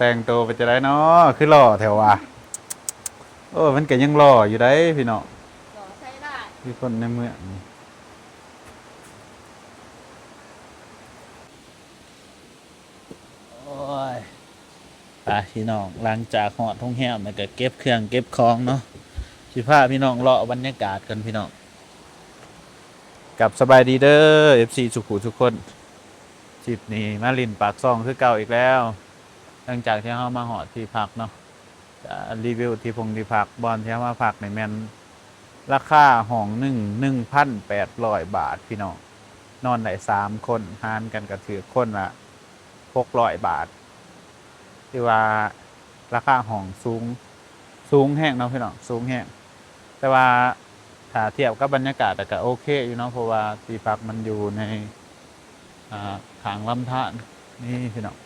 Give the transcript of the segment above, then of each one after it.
ແຕ່ງໂຕເປັນຈັ່ງໃດເນາະ ຄືຫຼໍ່ແທ້ຫວາ? ໂອ້ ມັນກໍຍັງຫຼໍ່ຢູ່ໃດ໋ພີ່ນ້ອງ ຫຼໍ່ໃຊ້ໄດ້ ຄືຄົນໃນເມືອງນີ້. ໂອ້ຍ ໄປພີ່ນ້ອງ ຫຼັງຈາກຮອດໂຮງແຮມແລ້ວກໍເກັບເຄື່ອງເກັບຂອງເນາະ ຊິພາພີ່ນ້ອງເລາະບັນຍາກາດກັນພີ່ນ້ອງ. ກັບສະບາຍດີເດີ ເອັຟຊີ ທຸກຜູ້ທຸກຄົນ. ທຣິບນີ້ມາຫຼິ້ນປາກຊ່ອງຄືເກົ່າອີກແລ້ວ ຫຼັງຈາກທີ່ເຮົາມາຮອດທີ່ພັກເນາະ ຈະຣີວິວທີ່ພົງທີ່ພັກ. ບ່ອນທີ່ເຮົາມາພັກນີ້ແມ່ນລາຄາຫ້ອງໜຶ່ງ ໜຶ່ງພັນແປດຮ້ອຍບາດພີ່ນ້ອງ ນອນໄດ້ສາມຄົນ ຫານກັນກໍຖືກຄົນລະຫົກຮ້ອຍບາດ ຖືວ່າລາຄາຫ້ອງສູງ ສູງແຮງເນາະພີ່ນ້ອງ ສູງແຮງ. ແຕ່ວ່າຖ້າທຽບກັບບັນຍາກາດແລ້ວກໍໂອເຄຢູ່ເນາະ ເພາະວ່າທີ່ພັກມັນຢູ່ໃນ ອ່າ ຂ້າງລຳທານນີ້ພີ່ນ້ອງ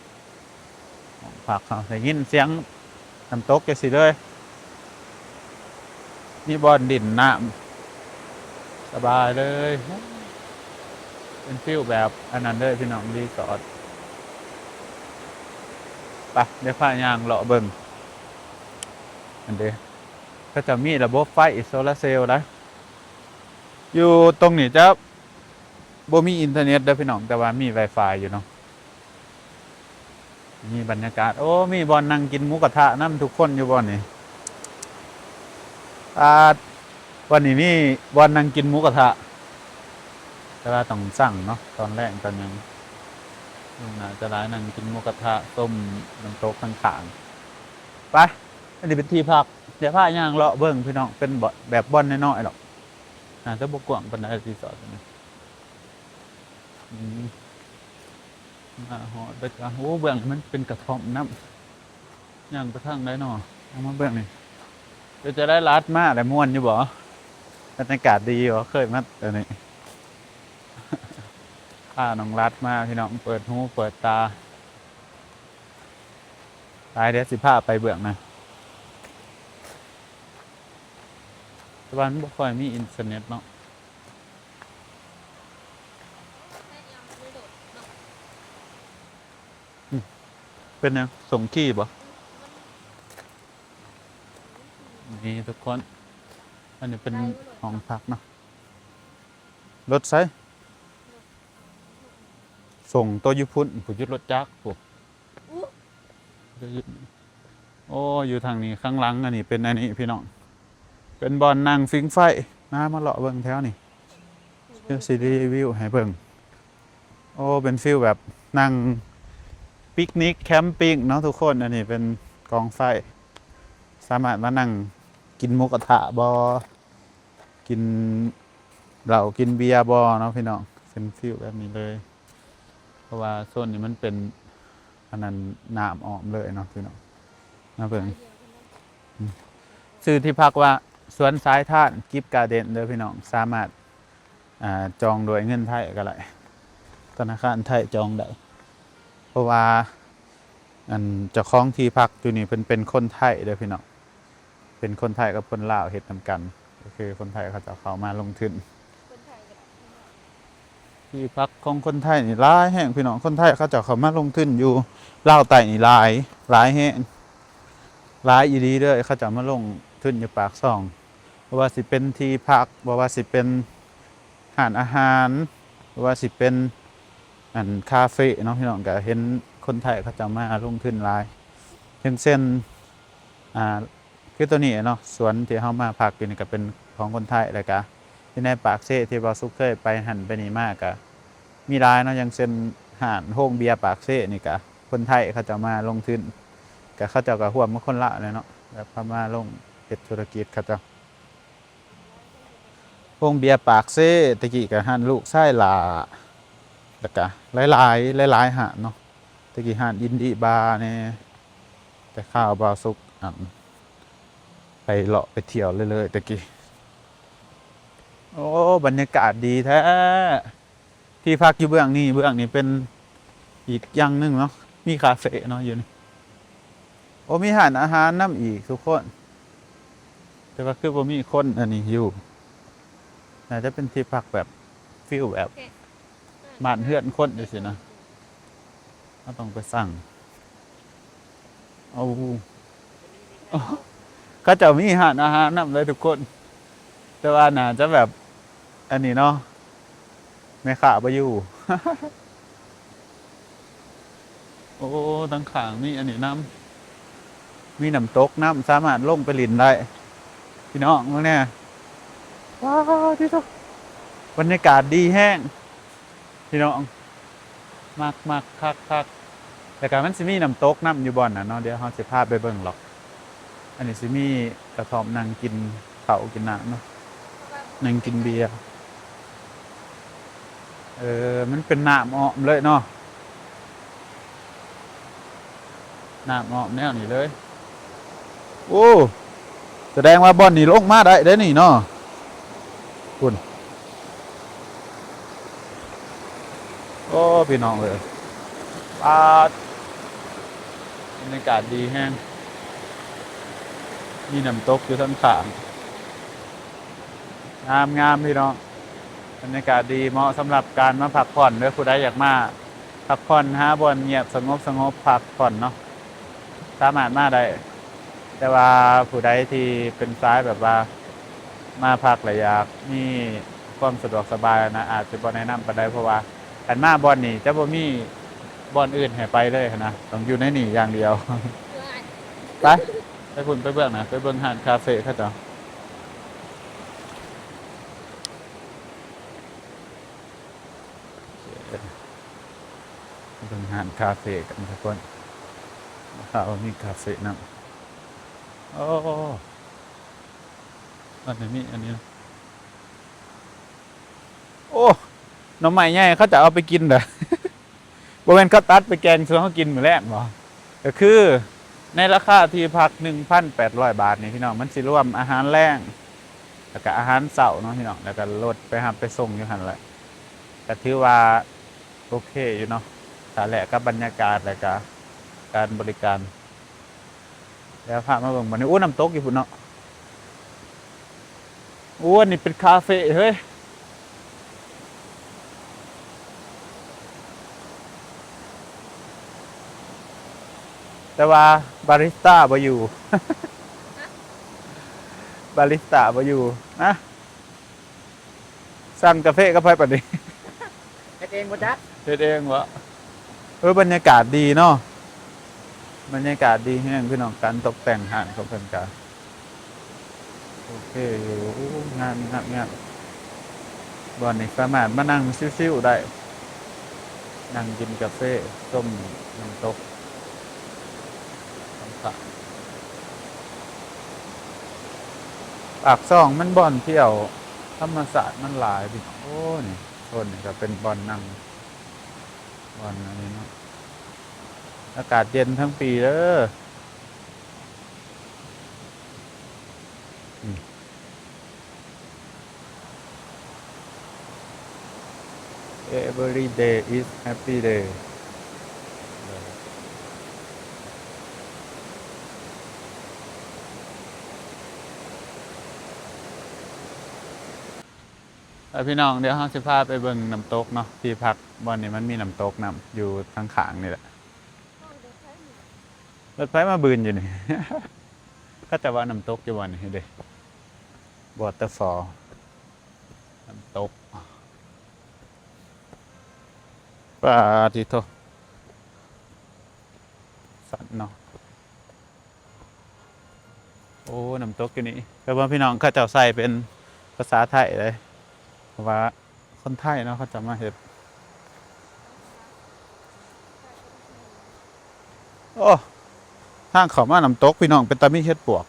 ຫ້ອງພັກເຮົາ ໄດ້ຍິນສຽງນ້ຳຕົກຈັ່ງຊີ້ເລີຍ ມີບ່ອນຫຼິ້ນນ້ຳສະບາຍເລີຍ ເປັນຟີວແບບອັນນັ້ນເລີຍພີ່ນ້ອງ ຣີສອດ. ໄປ ດຽວພາຍ່າງເລາະເບິ່ງ ອັນເດ ເຂົາເຈົ້າມີລະບົບໄຟໂຊລາເຊວໄດ໋ ຢູ່ຕົງນີ້ຈະ ບໍ່ມີອິນເຕີເນັດເດີພີ່ນ້ອງ ແຕ່ວ່າມີວາຍຟາຍຢູ່ເນາະ. ມີບັນຍາກາດ ໂອ້ ມີບ່ອນນັ່ງກິນໝູກະທະນຳ ທຸກຄົນຢູ່ບ່ອນນີ້. ອ່າ ວັນນີ້ມີບ່ອນນັ່ງກິນໝູກະທະ ແຕ່ວ່າຕ້ອງສັ່ງເນາະ ຕອນແລງຕອນຫຍັງ ຍຸງໜ້າຈະຫຼາຍ ນັ່ງກິນໝູກະທະ ຊົມນ້ຳຕົກຂ້າງໆ. ໄປ ອັນນີ້ເປັນທີ່ພັກ ດຽວພາຍ່າງເລາະເບິ່ງພີ່ນ້ອງ ເປັນ ແບບບ່ອນນ້ອຍໆດອກ ໜ້າຈະບໍ່ກວ້າງປານໃດ ຣີສອດນີ້. ອືມ ມາຮອດແລ້ວກະ ໂອ້ ເບື້ອງນີ້ມັນເປັນກະທ່ອມນຳ ຍ່າງໄປທາງໃດນໍ ເອົາມາເບິ່ງນີ້ ເປັນຈັ່ງໃດ ລັດມາແລ້ວມ່ວນຢູ່ບໍ່? ບັນຍາກາດດີບໍ່? ເຄີຍມາແຖວນີ້ ພານ້ອງລັດມາພີ່ນ້ອງ ເປີດຫູເປີດຕາ. ໄປ ດຽວຊິພາໄປເບື້ອງນະ ແຕ່ວ່າມັນບໍ່ຄ່ອຍມີອິນເຕີເນັດເນາະ. ອືມ ເປັນຫຍັງ ສົ່ງຂີ້ບໍ່? ນີ້ທຸກຄົນ ອັນນີ້ເປັນຫ້ອງພັກເນາະ. ລົດໃສ? ສົ່ງໂຕຢູ່ພຸ້ນ ຜູ້ຢຸດລົດຈັກພຸ້ນ. ໂອ້ ຢູ່ທາງນີ້ ຂ້າງຫຼັງ ອັນນີ້ເປັນອັນນີ້ພີ່ນ້ອງ ເປັນບ່ອນນັ່ງຟິງໄຟ. ມາ ມາເລາະເບິ່ງແຖວນີ້ ດຽວຊິຣີວິວໃຫ້ເບິ່ງ. ໂອ້ ເປັນຟີວແບບນັ່ງປິກນິກແຄມປິງເນາະທຸກຄົນ. ອັນນີ້ເປັນກອງໄຟ ສາມາດມານັ່ງກິນໝູກະທະບໍ່ ກິນເຫຼົ້າກິນເບຍບໍ່ເນາະພີ່ນ້ອງ ເປັນຟີວແບບນີ້ເລີຍ ເພາະວ່າໂຊນນີ້ມັນເປັນອັນນັ້ນ ນ້ຳອ້ອມເລີຍເນາະພີ່ນ້ອງ. ມາເບິ່ງ ອືມ ຊື່ທີ່ພັກວ່າສວນສາຍທານ ກິບກາເດັນ ເດີພີ່ນ້ອງ ສາມາດ ອ່າ ຈອງດ້ວຍເງິນໄທກໍໄດ້ ທະນາຄານໄທຈອງໄດ້ ເພາະວ່າ ອັນເຈົ້າຂອງທີ່ພັກຢູ່ນີ້ເພິ່ນເປັນຄົນໄທເດີພີ່ນ້ອງ ເປັນຄົນໄທກັບຄົນລາວເຮັດນຳກັນ ກໍຄືຄົນໄທເຂົາເຈົ້າເຂົ້າມາລົງທຶນ. ທີ່ພັກຂອງຄົນໄທນີ້ຫຼາຍແຮງພີ່ນ້ອງ ຄົນໄທເຂົາເຈົ້າເຂົ້າມາລົງທຶນຢູ່ລາວໃຕ້ນີ້ຫຼາຍ ຫຼາຍແຮງ ຫຼາຍອີ່ຫຼີເດີ. ເຂົາເຈົ້າມາລົງທຶນຢູ່ປາກຊ່ອງ ບໍ່ວ່າຊິເປັນທີ່ພັກ ບໍ່ວ່າຊິເປັນຮ້ານອາຫານ ບໍ່ວ່າຊິເປັນ ອັນ ຄາເຟເນາະພີ່ນ້ອງ ກະເຫັນຄົນໄທເຂົາເຈົ້າມາລົງທຶນຫຼາຍ ຢ່າງເຊັ່ນ ອ່າ ຄືໂຕນີ້ເນາະ ສວນທີ່ເຮົາມາພັກຢູ່ນີ້ກະເປັນຂອງຄົນໄທ ແລ້ວກະຢູ່ໃນປາກເຊທີ່ບ່າວສຸກເຄີຍໄປຫັ້ນໄປນີ້ມາ ກະມີຫຼາຍເນາະ ຢ່າງເຊັ່ນຮ້ານໂຮງເບຍປາກເຊນີ້ກະຄົນໄທເຂົາເຈົ້າມາລົງທຶນ ກະເຂົາເຈົ້າກະຮ່ວມກັບຄົນລາວແຫຼະເນາະ ແບບເຂົາມາລົງເຮັດທຸລະກິດເຂົາເຈົ້າ. ໂຮງເບຍປາກເຊ ແຕ່ກີ້ກະຮ້ານລູກຊາຍຫຼ້າ ແລ້ວກະຫຼາຍໆ ຫຼາຍໆຮ້ານເນາະ ແຕ່ກີ້ຮ້ານອິນດີບາແດ່ ແຕ່ຄາວບ່າວສຸກ ອັນ ໄປເລາະໄປທ່ຽວເລື້ອຍໆແຕ່ກີ້. ໂອ້ ບັນຍາກາດດີແທ້. ທີ່ພັກຢູ່ເບື້ອງນີ້ ເບື້ອງນີ້ເປັນອີກຢ່າງໜຶ່ງເນາະ ມີຄາເຟເນາະຢູ່ນີ້. ໂອ້ ມີຮ້ານອາຫານນຳອີກທຸກຄົນ ແຕ່ວ່າຄືບໍ່ມີຄົນອັນນີ້ຢູ່ ໜ້າຈະເປັນທີ່ພັກແບບ ຟີລແບບ ໂອເຄ ບ້ານເຮືອນຄົນຈັ່ງຊີ້ນະ ເຮົາຕ້ອງໄປສັ່ງ. ເອົາ ເຂົາເຈົ້າມີຮ້ານອາຫານນຳເລີຍທຸກຄົນ ແຕ່ວ່າໜ້າຈະແບບ ອັນນີ້ເນາະ ແມ່ຄ້າບໍ່ຢູ່. ໂອ້ ທາງຂ້າງມີອັນນີ້ນຳ ມີນ້ຳຕົກນຳ ສາມາດລົງໄປຫຼິ້ນໄດ້ ພີ່ນ້ອງເບິ່ງແດ່. ວ້າວ ຕິໂທ້ ບັນຍາກາດດີແຮງ ພີ່ນ້ອງ ມັກໆ ຄັກໆ ແລ້ວກະມັນຊິມີນ້ຳຕົກນຳຢູ່ບ່ອນນັ້ນເນາະ ດຽວເຮົາຊິພາໄປເບິ່ງຫຼອກ. ອັນນີ້ຊິມີກະທ່ອມນັ່ງກິນເຂົ້າກິນນ້ຳເນາະ ນັ່ງກິນເບຍ. ເອີ ມັນເປັນນ້ຳອ້ອມເລີຍເນາະ ນ້ຳອ້ອມແນວນີ້ເລີຍ. ໂອ້ ສະແດງວ່າບ່ອນນີ້ລົງມາໄດ້ເດ້ນີ້ເນາະ ພຸ້ນ. ໂອ້ ພີ່ນ້ອງເອີຍ ປາດ ບັນຍາກາດດີແຮງ ມີນ້ຳຕົກຢູ່ທາງຂ້າງ ງາມໆ ພີ່ນ້ອງ ບັນຍາກາດດີ ເໝາະສຳລັບການມາພັກຜ່ອນເດີ. ຜູ້ໃດຢາກມາພັກຜ່ອນ ຫາບ່ອນງຽບສະຫງົບໆ ພັກຜ່ອນເນາະ ສາມາດມາໄດ້ ແຕ່ວ່າຜູ້ໃດທີ່ເປັນສາຍແບບວ່າມາພັກແລ້ວຢາກມີຄວາມສະດວກສະບາຍນະ ອາດຈະບໍ່ແນະນຳປານໃດ ເພາະວ່າຄັນມາບ່ອນນີ້ຈະບໍ່ມີບ່ອນອື່ນໃຫ້ໄປເລີຍຫັ້ນນະ ຕ້ອງຢູ່ໃນນີ້ຢ່າງດຽວ. ໄປ ໄປພຸ້ນ ໄປເບື້ອງໜ້າ ໄປເບິ່ງຮ້ານຄາເຟເຂົາເຈົ້າ. ເບິ່ງຮ້ານຄາເຟກັນທຸກຄົນ ເຂົາມີຄາເຟນຳ. ໂອ້ ອັນນີ້ມີອັນນີ້ ໂອ້ ໜໍ່ໄມ້ໃຫຍ່ ເຂົາຈະເອົາໄປກິນເດີ ບໍ່ແມ່ນເຂົາຕັດໄປແກງສູ່ເຮົາກິນມື້ແລງບໍ? ກໍຄືໃນລາຄາທີ່ພັກໜຶ່ງພັນແປດຮ້ອຍບາດນີ້ ພີ່ນ້ອງ ມັນຊິລວມອາຫານແລງ ແລ້ວກະອາຫານເຊົ້າເນາະ ພີ່ນ້ອງ ແລ້ວກະລົດໄປຮັບໄປສົ່ງຢູ່ຫັ້ນແຫຼະ ກະຖືວ່າໂອເຄຢູ່ເນາະ ຖ້າແລກກັບບັນຍາກາດ ແລ້ວກະການບໍລິການ. ແລ້ວພາມາເບິ່ງບັດນີ້ ໂອ້ ນ້ຳຕົກຢູ່ພຸ້ນເນາະ. ໂອ້ ອັນນີ້ເປັນຄາເຟເຮີ້ຍ ແຕ່ວ່າບາຣິສຕາບໍ່ຢູ່ ບາຣິສຕາບໍ່ຢູ່ນະ. ສັ່ງກາເຟກັບໃຜປານນີ້? ເຮັດເອງບໍ່ຈັກ ເຮັດເອງບໍ່? ເອີ ບັນຍາກາດດີເນາະ ບັນຍາກາດດີແຮງ ພີ່ນ້ອງ ການຕົກແຕ່ງຮ້ານຂອງເພິ່ນກະໂອເຄຢູ່. ໂອ້ ງາມໆໆ ບ່ອນນີ້ສາມາດມານັ່ງຊິວໆໄດ້ ນັ່ງກິນກາເຟ ຊົມນ້ຳຕົກ. ປາກຊ່ອງມັນບ່ອນທ່ຽວທຳມະຊາດມັນຫຼາຍພີ່ນ້ອງ. ໂອ້ ນີ້ໂຊນນີ້ກໍເປັນບ່ອນນັ່ງ ບ່ອນອັນນີ້ເນາະ. ອາກາດເຢັນທັງປີເດີ. ອືມ. Every day is happy day. ເອີ ພີ່ນ້ອງ ດຽວເຮົາຊິພາໄປເບິ່ງນ້ຳຕົກເນາະ ທີ່ພັກບ່ອນນີ້ມັນມີນ້ຳຕົກນຳ ຢູ່ທາງຂ້າງນີ້ແຫຼະ. ລົດໄຟມາບືນຢູ່ນີ້ ເຂົາເຈົ້າວ່ານ້ຳຕົກຢູ່ບ່ອນນີ້ເດ້ Waterfall ນ້ຳຕົກ. ປາຕິໂທ ສັ່ນເນາະ. ໂອ້ ນ້ຳຕົກຢູ່ນີ້ ແຕ່ວ່າພີ່ນ້ອງເຂົາເຈົ້າໃສ່ເປັນພາສາໄທເດ້ ເພາະວ່າຄົນໄທເນາະ ເຂົາເຈົ້າມາເຮັດ. ໂອ້ ທາງເຂົ້າມານ້ຳຕົກ ພີ່ນ້ອງ ເປັນຕາມີເຫັດປວກ.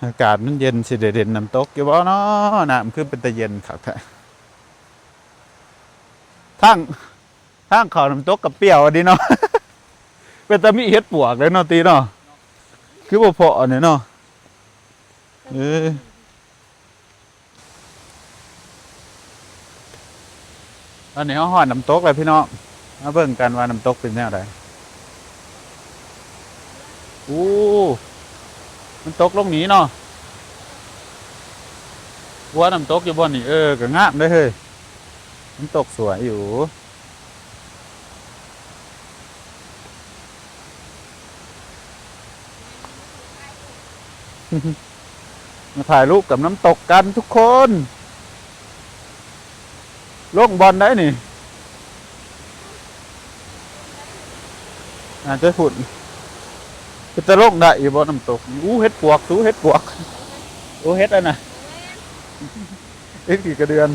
ອາກາດມັນເຢັນ ຊິໄດ້ຫຼິ້ນນ້ຳຕົກຢູ່ບໍ່ເນາະ? ນ້ຳຄືເປັນຕາເຢັນຄັກແທ້. ທາງ ທາງເຂົ້ານ້ຳຕົກກໍປ່ຽວດີເນາະ. ເປັນຕາມີເຫັດປວກເດ້ເນາະ ຕີເນາະ. ຄືບໍ່ພໍ້ນີ້ເນາະ. ເອີ. ຕອນນີ້ເຮົາຮອດນ້ຳຕົກແລ້ວພີ່ນ້ອງ ມາເບິ່ງກັນວ່ານ້ຳຕົກເປັນແນວໃດ. ໂອ້ ມັນຕົກລົງນີ້ເນາະ. ຫົວນ້ຳຕົກຢູ່ບ່ອນນີ້ ເອີ ກໍງາມເດ້ເຮີ້ຍ ມັນຕົກສວຍຢູ່. ມາຖ່າຍຮູບກັບນ້ຳຕົກກັນທຸກຄົນ. ລົງບ່ອນໃດນີ້? ອາດຈະພຸ້ນ. ເປັນຕາລົງໄດ້ຢູ່ບໍ່ນ້ຳຕົກນີ້? ອູ້ ເຫັດປວກ ສູ ເຫັດປວກ. ໂອ້ ເຫັດອັນນະ ເຫັດຂີ້ກະເດືອນ.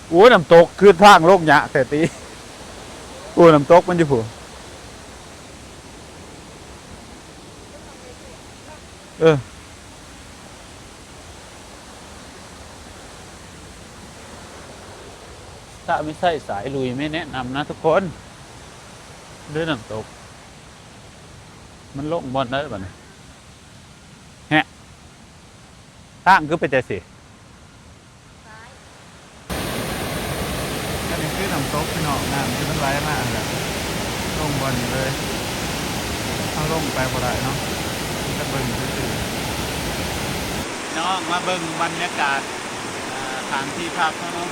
ໂອ້ຍ ນ້ຳຕົກຄືທາງລົງຍາກແທ້ຕິ. ໂອ້ຍ ນ້ຳຕົກມັນຢູ່ພຸ້ນ. ເອີ ຖ້າມີໃຊ້ສາຍລຸຍ ແມ່ແນະນຳນະທຸກຄົນ. ເດີ ນ້ຳຕົກ ມັນລົງບ່ອນໃດບາດນີ້? ແຮະ ທາງຄືເປັນຈັ່ງຊີ້? ອັນນີ້ຄືນ້ຳຕົກພີ່ນ້ອງ, ນ້ຳທີ່ມັນໄຫຼມາຫັ້ນແຫຼະ ລົງບ່ອນນີ້ເລີຍ. ເຮົາລົງໄປບໍ່ໄດ້ເນາະ, ມີແຕ່ເບິ່ງຊື່ໆ. ພີ່ນ້ອງ ມາເບິ່ງບັນຍາກາດ ອ່າ ທາງທີ່ພັກເຮົາເນາະ,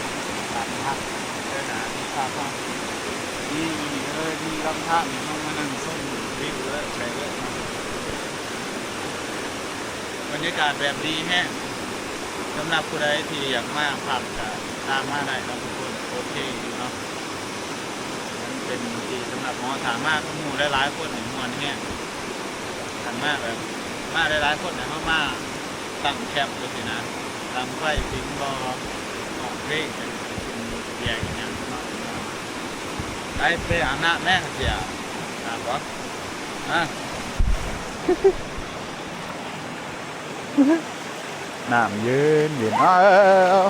ບ້ານພັກເດີ ໜ້າທີ່ພັກເຮົາ. ນີ້ ຢູ່ນີ້ເລີຍ ມີລຳທານໃຫ້ເຮົາມານັ່ງຊົມວິວເລີຍ ໄປເລີຍ. ບັນຍາກາດແບບດີແຮງ, ສຳລັບຜູ້ໃດທີ່ຢາກມາພັກກະຕາມມາໄດ້ເນາະທຸກຄົນ. ໂອເຄຢູ່ເນາະ, ມັນເປັນທີ່ສຳລັບໝໍ ຖ້າມາກັບໝູ່ຫຼາຍໆຄົນນີ້ມ່ວນແຮງ. ຄັນມາແບບ ມາຫຼາຍໆຄົນນີ້ ເຮົາມາຕັ້ງແຄມຈັ່ງຊີ້ນະ, ຕັ້ງໄຟ ຜິງບໍ່ ຮ້ອງເພງກັນ ກິນເບຍກິນຫຍັງເນາະ. ໄປ ໄປອາບນ້ຳແມ້ ເສຍ ອາບບໍ່? ອາ ນ້ຳເຢັນໆ ອ້າວ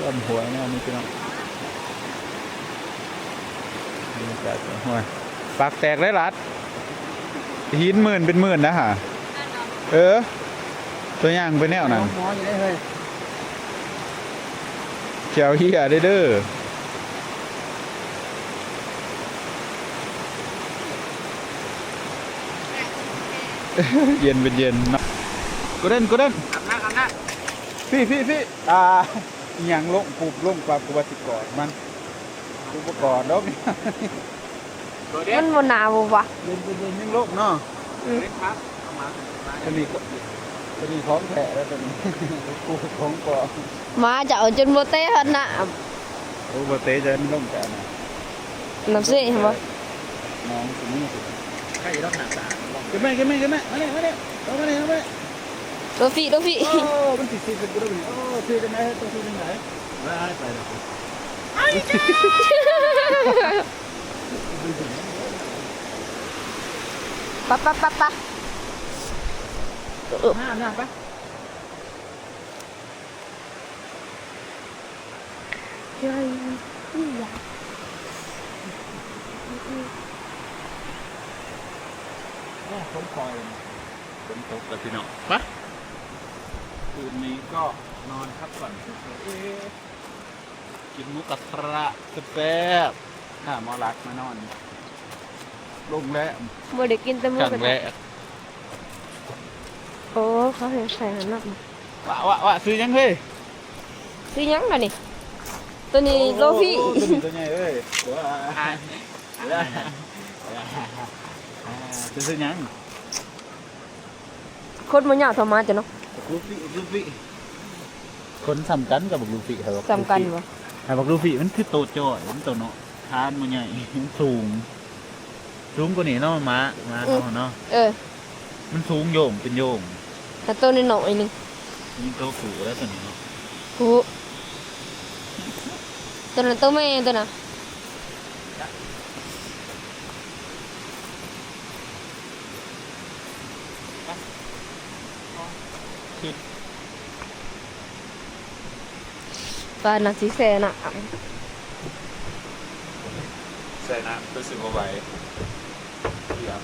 ລຳຫ້ວຍແນວນີ້ພີ່ນ້ອງ, ບັນຍາກາດລຳຫ້ວຍ. ປາກແຕກເລີຍລັດ, ຫີນໝື່ນເປັນໝື່ນນະຫາ. ເອີ ຕົວຢ່າງເປັນແນວນັ້ນ. ໝໍຢູ່ເດ້ເຮີ້ຍ. ແຂ້ວເຮຍເດີ ເດີ. ເຢັນເປັນເຢັນເນາະ. ໂກເດ້ນ ໂກເດ້ນ ອາບນ້ຳ ອາບນ້ຳ. ພີ້ ພີ້ ພີ້. ອ່າ ອີຫຍັງ ລົງປຸບລົງປັບ ກູວ່າຊິກອດມັນ. ກູບໍ່ກອດດອກ. ມັນບໍ່ໜາວບໍ່ວະ? ເຢັນເປັນເຢັນ ຍັງລົງເນາະ. ອືມ ຕົວນີ້ກໍ ຕົວນີ້ຂອງແທ້ແລ້ວ ຕົວນີ້ ຂອງປອມ. ໝາເຈົ້າຈົນບໍ່ເຕະຮອດນ້ຳ. ໂອ້ ບໍ່ເຕະ ຈະມັນລົງແຕ່ອັນນັ້ນ ນ້ຳເຊເຫັນບໍ່? ນ້ອງຕົວນີ້ ໃຄຢູ່ດອກ ໜ້າຕາ. ຂຶ້ນມາ ຂຶ້ນມາ ຂຶ້ນມາ ມານີ້ ມານີ້ ລົງມານີ້ ລົງມານີ້. ໂດດຟີ້ ໂດດຟີ້. ໂອ້ ມັນຊິ ຊິຂຶ້ນບໍ່ໄດ້ນີ້. ໂອ້ ຊິຈັ່ງໃດ ຕ້ອງຊິຈັ່ງໃດ? ໄປ ໄປ ໄປ. ປະ ປະ ປະ ປະ. ເອີ ມາ ມາ ໄປ. ໃຫຍ່ອີ່ຫຍັງ? ໂອ້ ຝົນປ່ອຍ ຝົນຕົກແລ້ວພີ່ນ້ອງ. ໄປ ຄືນນີ້ກໍນອນພັກຜ່ອນ ເອີ ກິນໝູກະທະແຊບໆ. ຖ້າໝໍລັດມານອນໂຮງແຮມ ບໍ່ໄດ້ກິນແຕ່ໝູກະທະ ຄັ້ງແລກ. ໂອ້ ເຂົາເຮັດໃສ່ຫັ້ນເນາະ. ວະ ວະ ວະ ຊື່ຫຍັງເຮີ້ຍ? ຊື່ຫຍັງລະນີ້? ໂຕນີ້ ໂອ້ ໂລພີ້. ໂອ້ ໂຕນີ້ໂຕໃຫຍ່ເອີຍ. ວ້າ ຊື່ ຊື່ຫຍັງ? ຄົນບໍ່ຍາວເທົ່າໝາເຈົ້າເນາະ. ບັກລູຟີ້ ລູຟີ້ ຄົນສ່ຳກັນກັບບັກລູຟີ້. ໃຫ້ບັກລູຟີ້ ສ່ຳກັນບໍ່? ໃຫ້ບັກລູຟີ້ ມັນຄືໂຕຈ້ອຍ ມັນໂຕເນາະ, ຄານບໍ່ໃຫຍ່ ມັນສູງ ສູງກວ່ານີ້ເນາະ ໝາ ໝາເຮົາເນາະ. ເອີ ມັນສູງໂຢງເປັນໂຢງ. ແຕ່ໂຕນ້ອຍໆໜຶ່ງ ມີໂຕຜູ້ແລ້ວໂຕນີ້ເນາະ. ຜູ້ ໂຕນັ້ນໂຕແມ່ໂຕນະ. ຂຶ້ນ ປານາຊິແຊ່ນ້ຳ ແຊ່ນ້ຳຄືຊິບໍ່ໄຫວ. ດຽວ